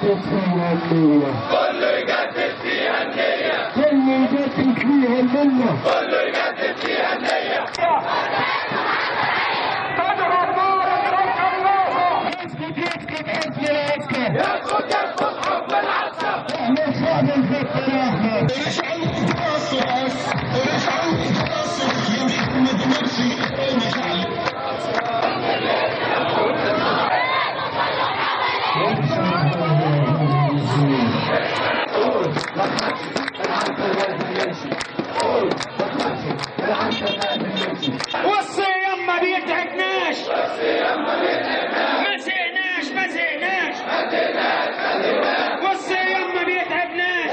يجدد فيها النية، كله يجدد فيها النية، كله يجدد فيها النية، كله يجدد فيها النية. يسقط يسقط حزب العسكر، يسقط يسقط حكم العسكر. احنا الشعب الخط الاحمر. يا محمد مرسي. والصيام ما بيتعبناش، ما زهقناش ما زهقناش، والصيام ما بيتعبناش.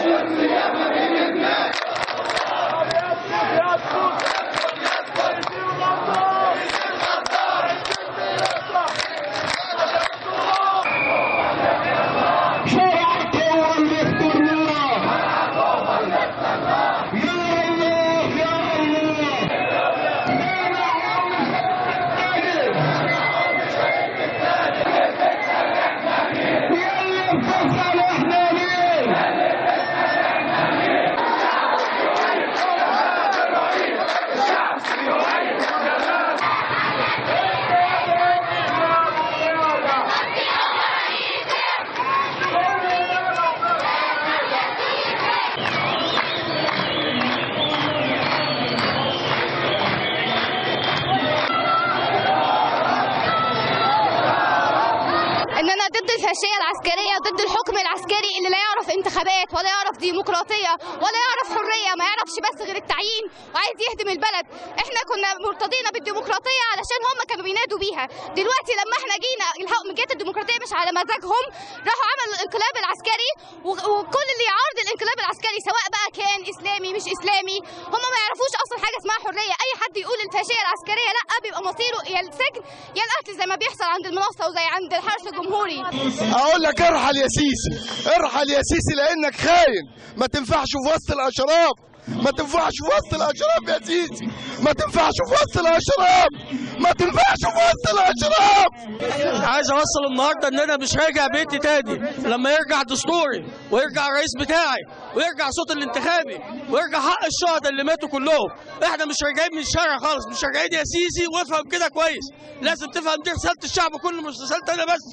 اننا ضد الفاشية العسكرية، ضد الحكم العسكري اللي لا يعرف انتخابات ولا يعرف ديمقراطية ولا يعرف حرية، ما يعرفش بس غير التعيين وعايز يهدم البلد. احنا كنا مرتضينا بالديمقراطية علشان هم كانوا بينادوا بيها. دلوقتي لما احنا جينا جت الديمقراطية مش على مزاجهم، راحوا عملوا الانقلاب العسكري، وكل اللي يعارض الانقلاب العسكري سواء بقى كان اسلامي مش اسلامي، هم ما يعرفوش اصلا حاجة اسمها حرية. اي حد يقول الفاشية العسكرية لا بيبقى مصيره يا السجن يا القتل، زي ما بيحصل عند المنصة وزي عند الحرس الجمهوري. اقول لك ارحل يا سيسي، ارحل يا سيسي لانك خاين، ما تنفعش في وسط الاشراف، ما تنفعش في وسط الاشراف يا سيسي، ما تنفعش في وسط الاشراف، ما تنفعش في وسط الاشراف. عايز اوصل النهارده ان انا مش راجع بيتي تاني لما يرجع دستوري ويرجع الرئيس بتاعي ويرجع صوت الانتخابي ويرجع حق الشهداء اللي ماتوا كلهم. احنا مش راجعين من الشارع خالص، مش راجعين يا سيسي، وافهم كده كويس، لازم تفهم دي رسالة الشعب كله، مش رسالتي انا بس،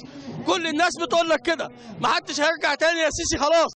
كل الناس بتقول لك كده، ما حدش هيرجع تاني يا سيسي خلاص.